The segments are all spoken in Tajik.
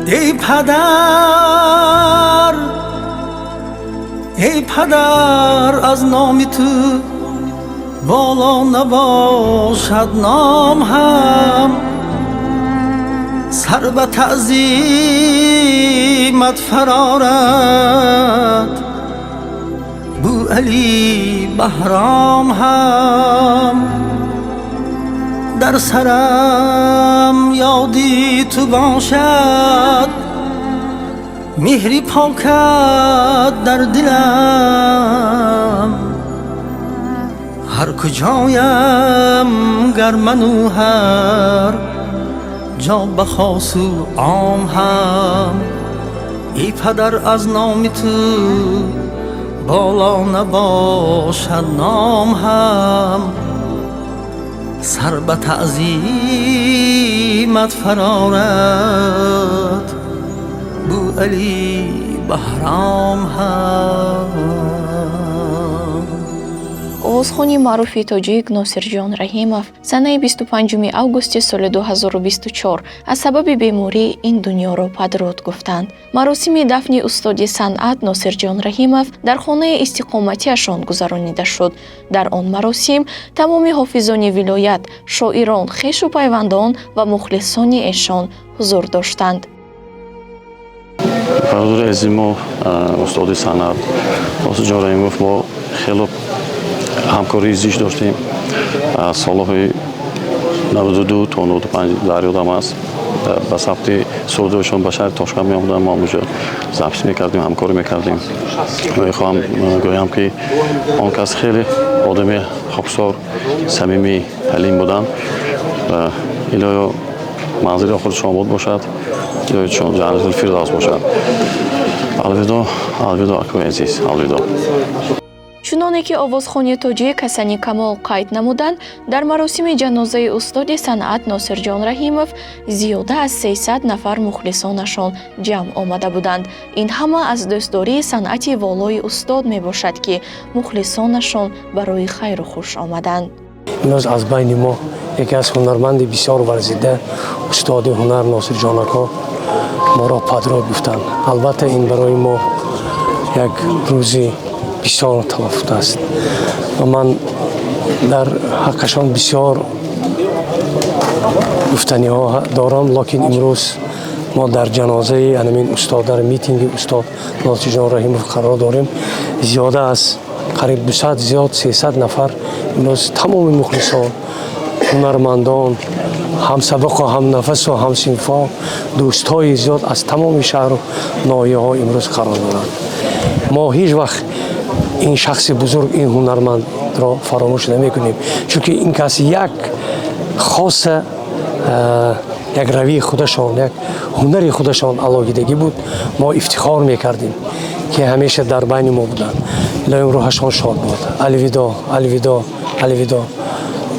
Эй падар, эй падар, аз номи ту боло набошад ном ҳам, сар ба таъзимат фарорад Бу Али Баҳром ҳам. Дар сарам ёди ту бошад, меҳри покат дар дилам. Ҳар куҷоям гар ману ҳар ҷо ба хосу ом ҳам, эй падар, аз номи ту боло набошад ном ҳам, сар ба таъзимат фарорад Бу Али Баҳром ҳам. Овозхони маъруфи тоҷик Носирҷон Раҳимов санаи 25 августи соли 2024 аз сабаби беморӣ ин дунёро падруд гуфтанд. Маросими дафни устоди санъат Носирҷон Раҳимов дар хонаи истиқоматиашон гузаронида шуд. Дар он маросим тамоми ҳофизони вилоят, шоирон, хешу пайвандон ва мухлисони эшон ҳузур доштанд. Бародари азизи мо, устоди санъат Носирҷон Раҳимов, мо хело ҳамкории зич доштем. Солҳои 92 то 95 дар ёдам аст, ба сабти сурудҳояшон ба шаҳри Тошканд меомадам, мо онҷо запись мекардем, ҳамкорӣ мекардем. Мехоҳам гӯям, ки он кас хеле одами хоксор, самимӣ, ҳалим буданд ва илоҳиё манзили охирашон обод бошад, ҷояшон ҷаннатул фирдавс бошад. Алвидо, алвидо, акои азиз, алвидо. Чуноне ки овозхони тоҷик Ҳасани Камол қайд намуданд, дар маросими ҷанозаи устоди санъат Носирҷон Раҳимов зиёда аз 300 нафар мухлисонашон ҷамъ омада буданд. Ин ҳама аз дӯстдории санъати волои устод мебошад, ки мухлисонашон барои хайру хуш омаданд. Имрӯз аз байни мо яке аз ҳунарманди бисёр варзида, устоди ҳунар Носирҷон ако моро падруд гуфтанд. Албатта, ин барои мо як рӯзи бисёр талафут аст ва ман дар ҳаққашон бисёр гуфтаниҳо дорам, лекин имрӯз мо дар ҷанозаи анамин устод, дар митинги устод Носирҷон Раҳимов қарор дорем. Зиёда аз қариб 200, зиёд 300 нафар имрӯз тамоми мухлисон, ҳунармандон, ҳамсабақу ҳамнафасу ҳамсинфо, дӯстҳои зиёд аз тамоми шаҳру ноҳияҳо имрӯз қарор доранд. Мо ҳеҷ вақт ин шахси бузург, ин ҳунармандро фаромӯш намекунем, чунки ин кас як хоса, як равии худашон, як ҳунари худашон алоҳидагӣ буд. Мо ифтихор мекардем, ки ҳамеша дар байни мо буданд. Илоҳим рӯҳашон шод бод. Алвидо, алвидо, алвидо,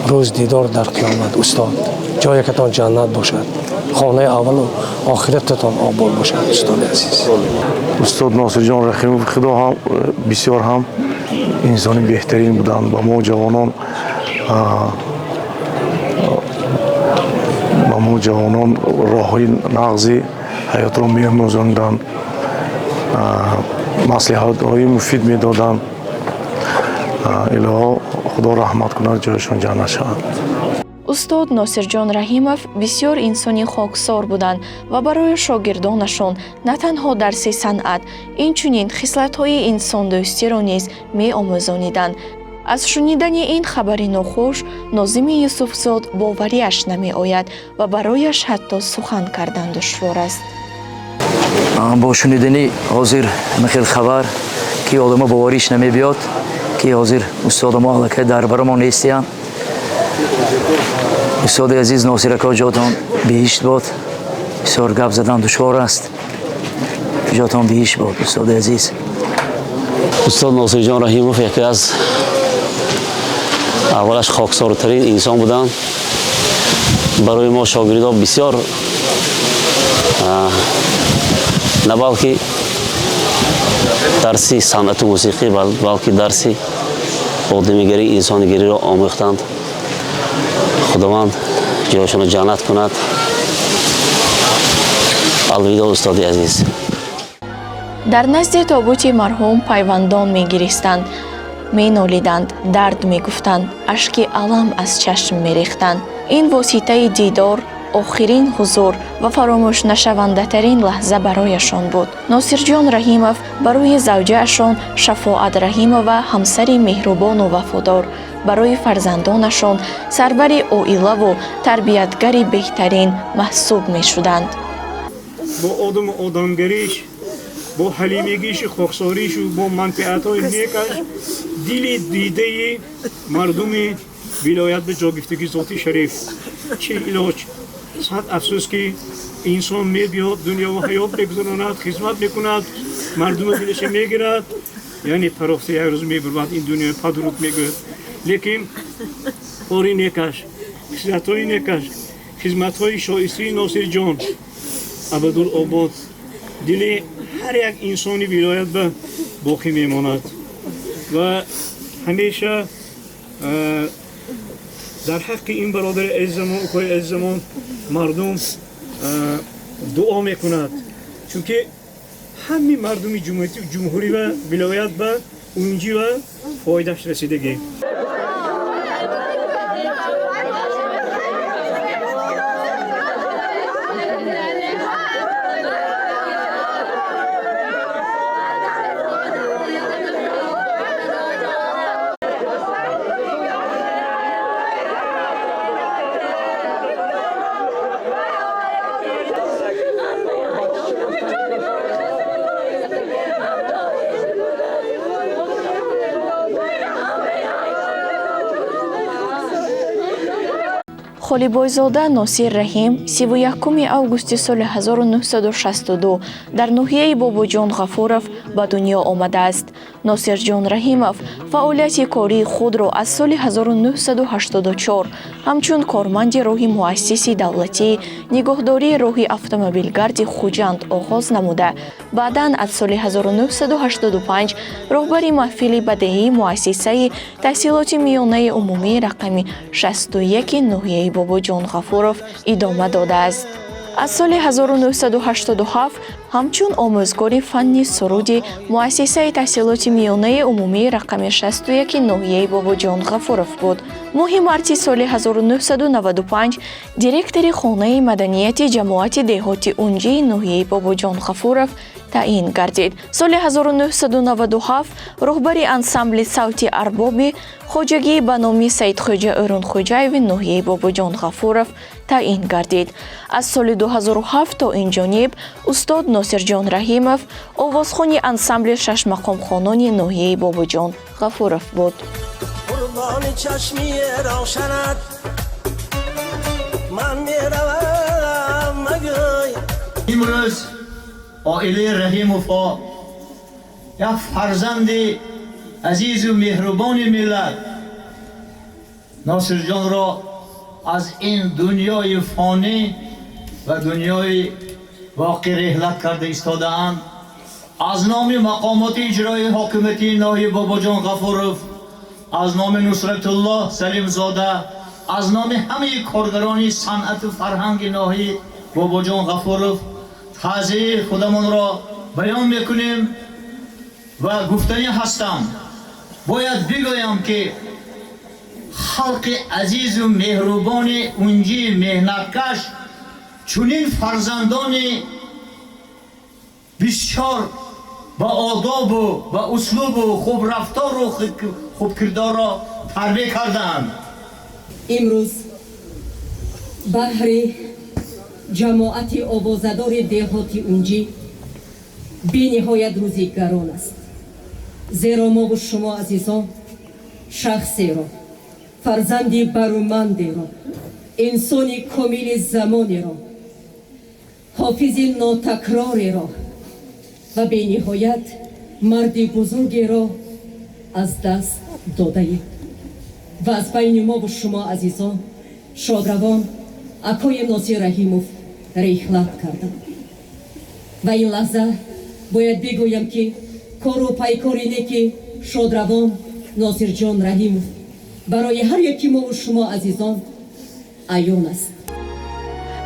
рӯз дидор дар қиёмат, устод. Ҷоякатон ҷаннат бошад, хонаи аввалу охирататон обод бошад, устоди азиз. Устод Носирҷон Рахимов худо ҳам бисёр ҳам инсони беҳтарин буданд. Ба мо ҷавонон роҳҳои нағзи ҳаётро меомӯзонданд, маслиҳатҳои муфид медоданд. Илоҳо Худо раҳмат кунад, ҷояшон ҷаннат шавад. Устод Носирҷон Раҳимов бисёр инсони хоксор буданд ва барои шогирдонашон на танҳо дарси санъат, инчунин хислатҳои инсондӯстиро низ меомӯзониданд. Аз шунидани ин хабари нохуш Нозими Юсуфзод боварияш намеояд ва барояш ҳатто сухан кардан душвор аст. Бо шунидани ҳозир хел хабар, ки одама бовариш намебиёд, ки ҳозир устода мо аллакай дар барамо нестиянд. Устоди азиз Носир ако, ҷотон биҳишт бод. Бисёр гап задан душвор аст. Ҷотон биҳишт бод, устоди азиз. Устод Носирҷон Раҳимов яке аз аввалаш хоксортарин инсон буданд. Барои мо шогирдо бисёр, на балки дарси санъату мусиқӣ, балки дарси одамигарӣ, инсонигариро омӯхтанд. Худованд ҷояшонро ҷаннат кунад. Алвидо, устоди азиз. Дар назди тобути марҳум пайвандон мегиристанд, менолиданд, дард мегуфтанд, ашки алам аз чашм мерехтанд. Ин воситаи дидор охирин ҳузур ва фаромӯшнашавандатарин лаҳза барояшон буд. Носирҷон Раҳимов барои завҷаашон Шафоат Раҳимова ҳамсари меҳрубону вафодор, барои фарзандонашон сарвари оилаву тарбиятгари беҳтарин маҳсуб мешуданд. Бо одаму одамгариш, бо ҳалимигишу хоксоришу, бо манфиатҳои некаш дили дидаи мардуми вилоят ба ҷогифтагӣ зоти шариф. Чӣ илоҷ, сад афсӯс, ки инсон мебиёд, дунёву ҳаёт мегузаронад, хизмат мекунад, мардума дилаша мегирад, яъне парохта як рӯз мебурад, ин дунёи падруд мегӯяд. Лекин кори некаш, хислатҳои некаш, хизматҳои шоистаи Носирҷон абадулобод дили ҳар як инсони вилоят ба боқӣ мемонад ва ҳамеша дар ҳаққи ин бародари азизамон, укои азизамон мардум дуо мекунад, чунки ҳамаи мардуми ҷумҳурӣ ва вилоят ба унҷӣ ва фоидааш расидагӣ. Холибойзода Носир Раҳим 31 августи соли 1962 дар ноҳияи Бобоҷон Ғафуров ба дунё омадааст. Носирҷон Раҳимов фаъолияти кории худро аз соли 1984 ҳамчун корманди роҳи муассиси давлатӣ нигоҳдории роҳи автомобилгарди Хуҷанд оғоз намуда, баъдан аз соли 1985 роҳбари маҳфили бадеии муассисаи таҳсилоти миёнаи умумии рақами 61 ноҳияи Бобоҷон Ғафуров идома додааст. Аз соли 1987 ҳамчун омӯзгори фанни суруди муассисаи таҳсилоти миёнаи умумии рақами 61 ноҳияи Бобоҷон Ғафуров буд. Моҳи марти соли 1995 директори хонаи маданияти ҷамоати деҳоти Унҷии ноҳияи Бобоҷон Ғафуров таъин гардид. Соли 1997 роҳбари ансамбли савти арбоби хоҷагии ба номи Саидхоҷа Ӯрунхоҷаеви ноҳияи Бобоҷон Ғафуров таъин гардид. Аз соли 2007 то ин ҷониб устод Носирҷон Раҳимов овозхони ансамбли шашмақомхонони ноҳияи Бобоҷон Ғафуров буд. Қурбони чашми равшанат ман меравам, магӯй. Имрӯз оилаи Раҳимовҳо як фарзанди азизу меҳрубони миллат Носирҷонро аз ин дунёи фонӣ ва дунёи воқеъ реҳлат карда истодаанд. Аз номи мақомоти иҷроии ҳокимияти ноҳияи Бобоҷон Ғафуров, аз номи Нусратуллоҳ Салимзода, аз номи ҳамаи коргарони санъату фарҳанги ноҳияи Бобоҷон Ғафуров таъзияи худамонро баён мекунем ва гуфтанӣ ҳастам, бояд бигӯям, ки халқи азизу меҳрубони унҷии меҳнаткаш чунин фарзандони бисёр ба одобу ба услубу хубрафтору хубкирдорро тарбия кардаанд. Имрӯз баҳри ҷамоати овозадори деҳоти Унҷӣ бениҳоят рӯзи гарон аст, зеро мову шумо азизон шахсеро, фарзанди барумандеро, инсони комили замонеро, ҳофизи нотакрореро ва бениҳоят марди бузургеро аз даст додаем ва аз байни мову шумо азизон шодравон акои Носир Раҳимов реҳлат карданд. Ва ин лаҳза бояд бигӯям, ки кору пайкори неки шодравон Носирҷон Раҳимов барои ҳар яки мову шумо азизон аён аст.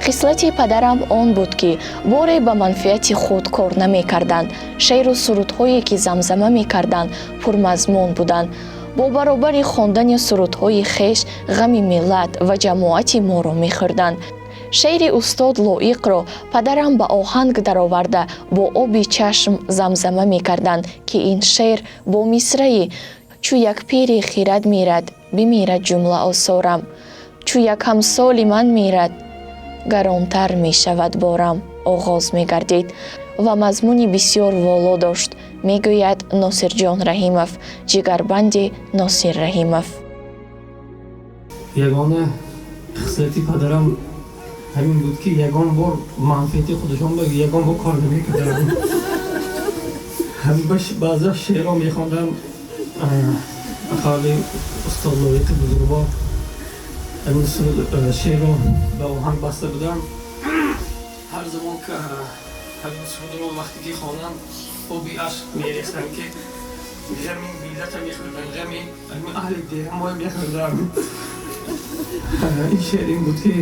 Хислати падарам он буд, ки боре ба манфиати худ кор намекарданд. Шеъру сурудҳое, ки замзама мекарданд, пурмазмун буданд. Бо баробари хондани сурудҳои хеш ғами миллат ва ҷамоати моро мехӯрданд. Шеъри устод Лоиқро падарам ба оҳанг дароварда, бо оби чашм замзама мекарданд, ки ин шеър бо мисраи «Чу як пири хирад мирад, бимирад ҷумла осорам, чу як ҳамсоли ман мирад, гаронтар мешавад борам» оғоз мегардид ва мазмуни бисёр воло дошт, мегӯяд Носирҷон Раҳимов, ҷигарбанди Носир Раҳимов. Ягона хислати падарам ҳамин буд, ки ягон бор манфиати худашон ба ягон бор кор намекарданд. Баъза шеърро мехондам, қавли устод Лоиқи бузургвор, ҳамин шеърро ба оҳанг баста будам. Ҳар замон ҳамин сурудро вақте ки хонанд, оби ашк мерехтанд, ки ғами миллата мехӯрданд, ғами ҳамин аҳли деҳа мехӯрданд. Ин шеър ин буд, ки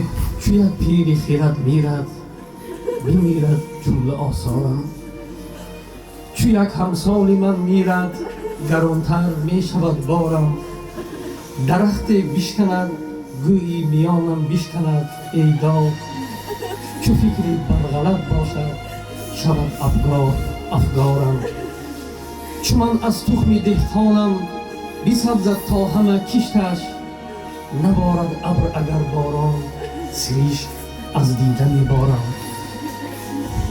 чу як пири хирад мирад, бимирад ҷумла осорам, чу як ҳамсоли ман мирад, гаронтар мешавад борам, дарахте бишканад, гӯйи миёнам бишканад, эй дод, чу фикри барғалат бошад, шавад афгор афгорам, чу ман аз тухми деҳқонам, бисабзад то ҳама кишташ, наборад абр агар борон, сиришк аз дида меборам.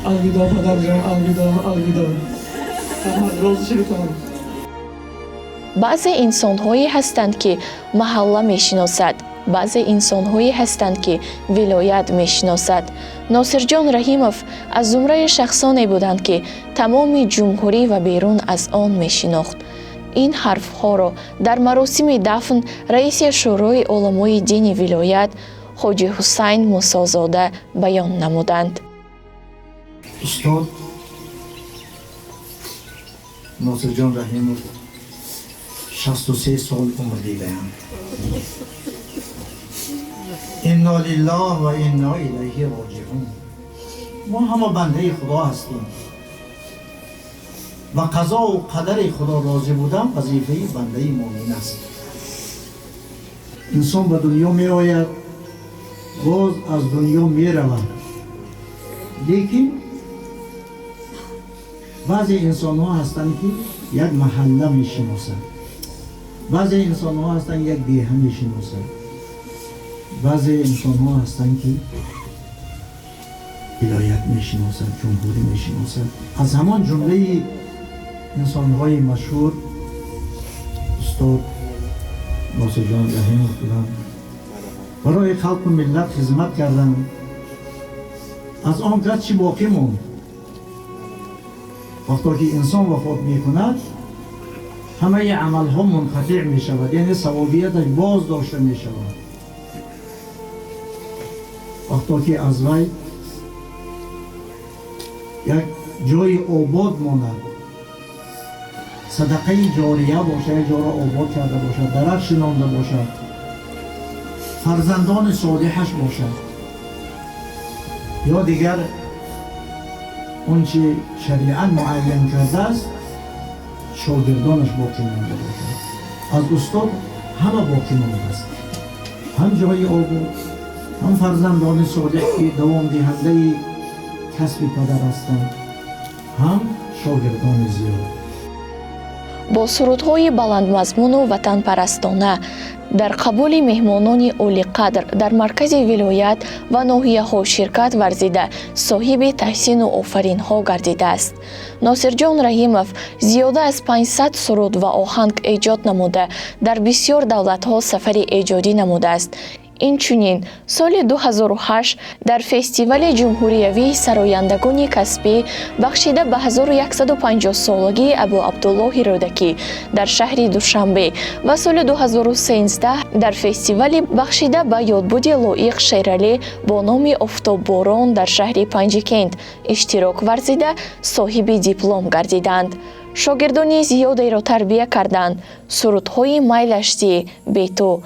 Алвидо, падарҷон, алвидо, алвидо, розӣ шудам. Баъзе инсонҳое ҳастанд, ки маҳалла мешиносад, баъзе инсонҳое ҳастанд, ки вилоят мешиносад. Носирҷон Раҳимов аз зумраи шахсоне буданд, ки тамоми ҷумҳурӣ ва берун аз он мешинохт. Ин ҳарфҳоро дар маросими дафн раиси Шӯрои уламои дини вилоят Ҳоҷи Ҳусайн Мусозода баён намуданд. Устод Носирҷон Раҳимов 63 сол умр дидаанд. إنا لله وإنا إليه راجعون. ما ҳама бандаи Худо ҳастем ва қазову қадари Худо розӣ будан вазифаи бандаи муъмин аст. Инсон ба дунё меояд, боз аз дунё меравад, лекин баъзе инсонҳо ҳастанд, ки як маҳалла мешиносанд, баъзе инсонҳо ҳастанд, як деҳа мешиносанд, баъзе инсонҳо ҳастанд, ки вилоят мешиносанд, ҷумҳурӣ мешиносанд. Аз ҳамон ҷумлаи инсонҳои машҳур устод Носирҷон Раҳимов буданд. Барои халқу миллат хизмат карданд. Аз он кас чӣ боқӣ монд? Вақто ки инсон вафот мекунад, ҳамаи амалҳо мунқатиъ мешавад, яъне савобияташ боз дошта мешавад. Вақто ки аз вай як ҷои обод монад, садақаи ҷория бошад, як ҷоро обод карда бошад, дарахт шинонда бошад, фарзандони солиҳаш бошад ё дигар он чи шариат муайян кардааст, шогирдонаш боқӣ монда бошад. Аз устод ҳама боқӣ мондааст: ҳам ҷои обод, ҳам фарзандони солиҳ, ки давомдиҳандаи касби падар ҳастанд, ҳам шогирдони зиёд. Бо сурудҳои баландмазмуну ватанпарастона дар қабули меҳмонони олиқадр дар маркази вилоят ва ноҳияҳо ширкат варзида, соҳиби таҳсину офаринҳо гардидааст. Носирҷон Раҳимов зиёда аз 500 суруд ва оҳанг эҷод намуда, дар бисёр давлатҳо сафари эҷодӣ намудааст. Инчунин соли 2008 дар фестивали ҷумҳуриявии сарояндагони касбӣ, бахшида ба 1150-солагии Абуабдуллоҳи Рӯдакӣ дар шаҳри Душанбе ва соли 2013 дар фестивали бахшида ба ёдбуди Лоиқ Шералӣ бо номи «Офтобборон» дар шаҳри Панҷикент иштирок варзида, соҳиби диплом гардиданд. Шогирдони зиёдеро тарбия карданд. Сурудҳои «Майлашти», «Бету»,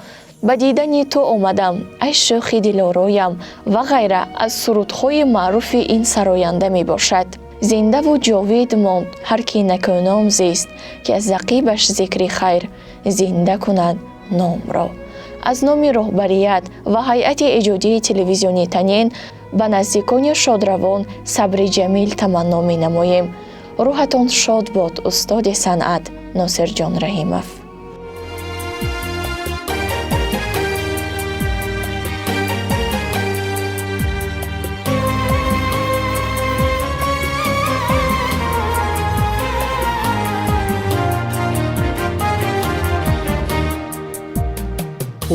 Ба дидани ту омадам, ай шӯхи дилороям ва ғайра аз сурудҳои маъруфи ин сароянда мебошад. Зиндаву ҷовид монд ҳар ки накӯном зист, ки аз ақибаш зикри хайр зинда кунад номро. Аз номи роҳбарият ва ҳайати эҷодии телевизиони Танин ба наздикони шодравон сабри ҷамил таманно менамоем. Рӯҳатон шод бод, устоди санъат Носирҷон Раҳимов.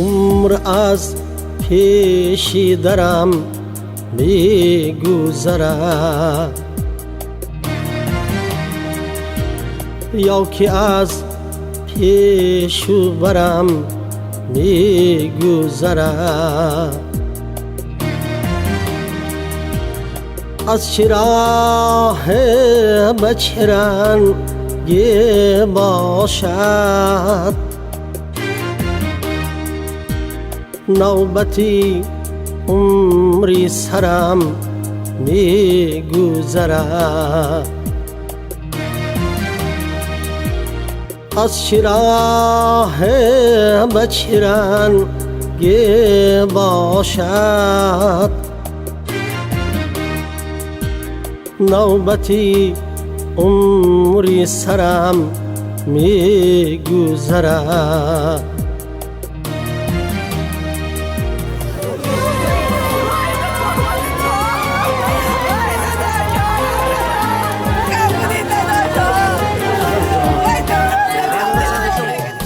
Умр аз пеши дарам мегузарад, ё ки аз пешу барам мегузарад. Аз чӣ роҳе ба чӣ ранге бошад, навбати умри сарам мегузарад. Аз чӣ роҳе ба чӣ ранге бошад, навбати умри сарам мегузарад.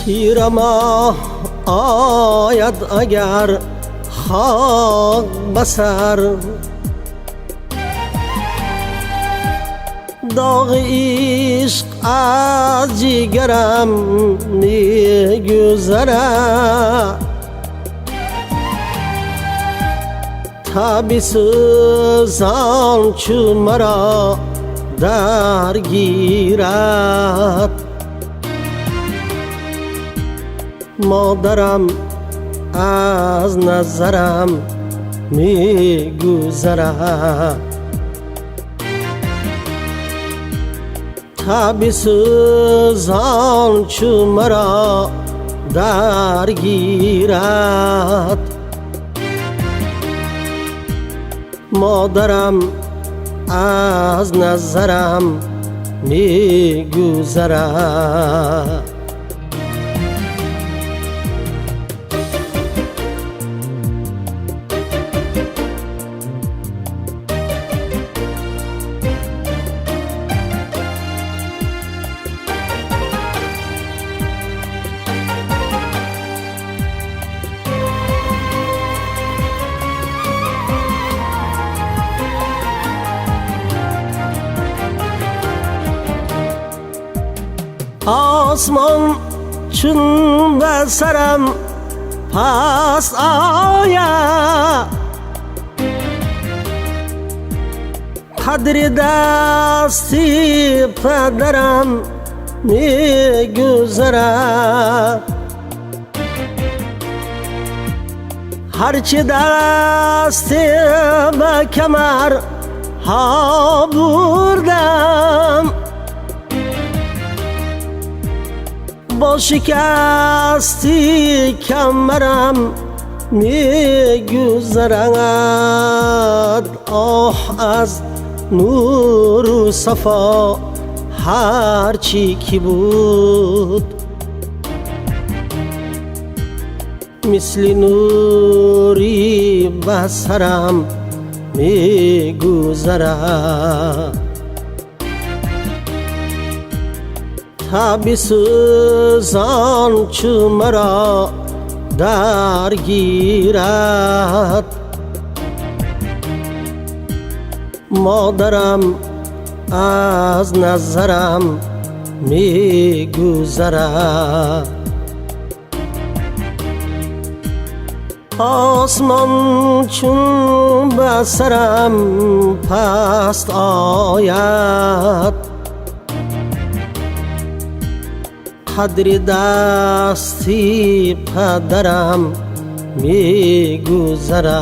Тира моҳ ояд агар хок ба сар, доғи ишқ аз ҷигарам мегузарад. Таби сӯзон чу маро даргирад, модарам аз назарам мегузарад. Таби сӯзон чу маро даргирад, модарам аз назарам мегузарад. Осмон чун ба сарам паст ояд, қадри дасти падарам мегузарад. Ҳарчи дасти ба камар ҳо бурдам, бо шикасти камарам мегузарад. Оҳ аз нуру сафо ҳарчи ки буд, мисли нури ба сарам мегузарад. Таби сӯзон чу маро даргирад, модарам аз назарам мегузарад. Осмон чун ба сарам паст ояд, қадри дасти падарам мегузарад.